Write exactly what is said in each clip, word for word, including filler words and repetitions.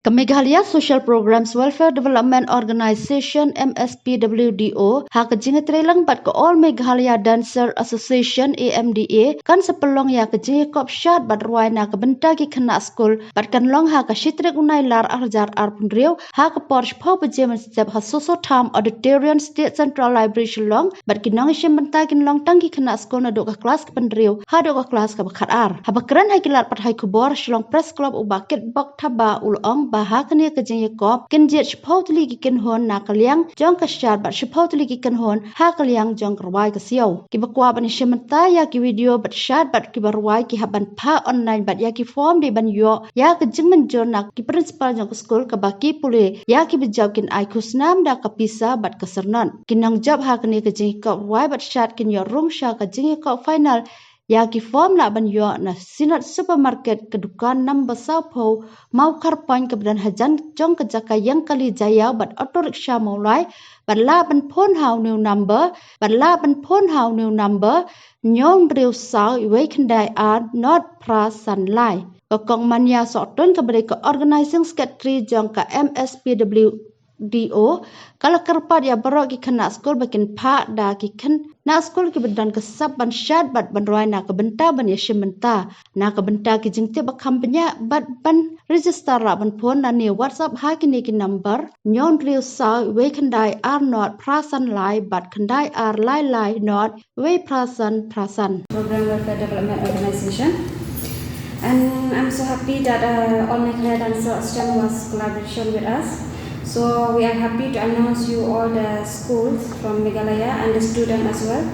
Ka Meghalaya Social Programs Welfare Development Organization, M S P W D O, ha ka jingïatreilang bad ka All Meghalaya Dancer Association, A M D A, kan sa pynlong ïa ka jingïakop shad bad rwai na ka bynta ki khynnah skul, bad kan long ha ka shi tarik u Nailar ar hajar arphew hynriew, ha ka por shiphew baje mynstep ha Soso Tham Auditorium, State Central Library, Shillong, bad ki nongïashim bynta kin long tang ki khynnah skul naduh ka klas ka pynhynriew haduh ka klas kaba khatar. Haba kren ha ki lad pathai khubor, Shillong Press Club, u Bah Kitbok Thabah u la ong ba ha kane ka jingïakop kin jied shiphew tylli ki kynhun na ka liang jong ka shad bad shiphew tylli ki kynhun ha ka liang jong ka rwai ka siaw. Kiba kwah ban ïashim bynta ïa ki video bad shad bad kiba rwai ki hap ban phah online bad ïa ki form dei ban ïoh ïa ka jingmynjur na ki principal jong ka skul, kaba ki pule ïa kiba jop kin ai khusnam da ka pisa bad ka syrnod. Ki nongjop ha kane ka jingïakop rwai bad shad kin ïoh rung sha ka jingïakop final ïa ki form lah ban ïoh na Synod Supermarket, ka dukan number sawphew, Mawkharpoiñ, kaba don hajan jong ka jaka ïeng kali Jaiaw bad auto rickshaw Mawlai, bad lah ban phone ha une u number, bad lah ban phone ha une u number, hynñiew hynriew saw wei khyndai ar nod phra san lai. Ka Kong Mania Sohtun, kaba dei ka Organizing Secretary jong ka M S P W D O, ka la kyrpad ïa baroh ki khynnah skul ba kin phah da ki khynnah skul kiba don ka sap ban shad bad ban rwai na ka bynta ban ïashim bynta. Na ka bynta ki jingtip ba kham bniah bad ban register lah ban phone na ne WhatsApp ha kine ki number, hynñiew hynriew saw wei khyndai ar nod phra san lai bad khyndai ar lai lai nod wei phra san phra san. Program Welfare Development Organization. And I'm so happy that uh, All Meghalaya Dancer Association was collaboration with us. So we are happy to announce you all the schools from Meghalaya and the student as well,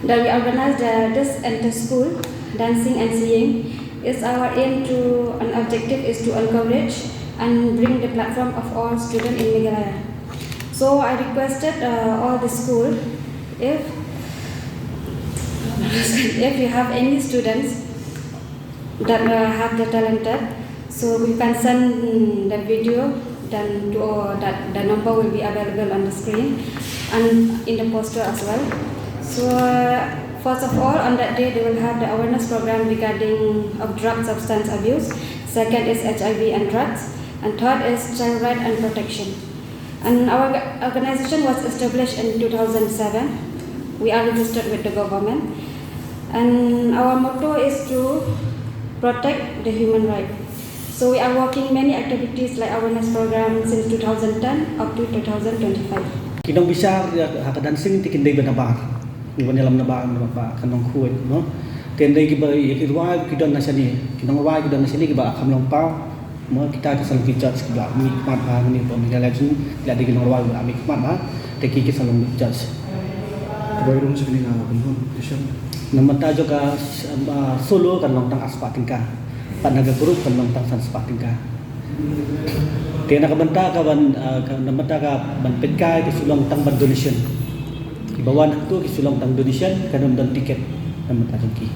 that we organize the, this inter-school dancing and singing. Is our aim to, and objective is to encourage and bring the platform of all students in Meghalaya. So I requested uh, all the school, if if you have any students that uh, have the talented, so you can send mm, the video. Then to, uh, that the number will be available on the screen and in the poster as well. So uh, first of all, on that day they will have the awareness program regarding of drug substance abuse. Second is H I V and drugs, and third is child right and protection. And our organization was established in two thousand seven. We are registered with the government. And our motto is to protect the human right. So we are working many activities like awareness program since two thousand ten up to two thousand twenty-five. Ki nongbishar ïa ha ka dancing te kin dei ba nabar. Ngi ban ïalam nabar, nabar ba ka nongkhuid, no. Te dei kiba ïa ki rwai ki don na shane, ki nongrwai ki don na shane kiba kham long paw. Mo kita ki sa long ki judge kiba mih khmat ha ngi ba Meghalaya jong ngi la dei ki nongrwai ba mih khmat ha. Te ki ki sa long judge. Kiba rung sha kane ka competition. Namar ta jong ka solo kan long tang ar spah tyngka. Bad na ka group kan long tang san spah tyngka. Te na ka bynta ka ban na ka bynta ka ban pynkai ki sa long tang ban donation. Kiba wan hangto ki sa long tang donation, kan ym don ticket na ka bynta jong ki.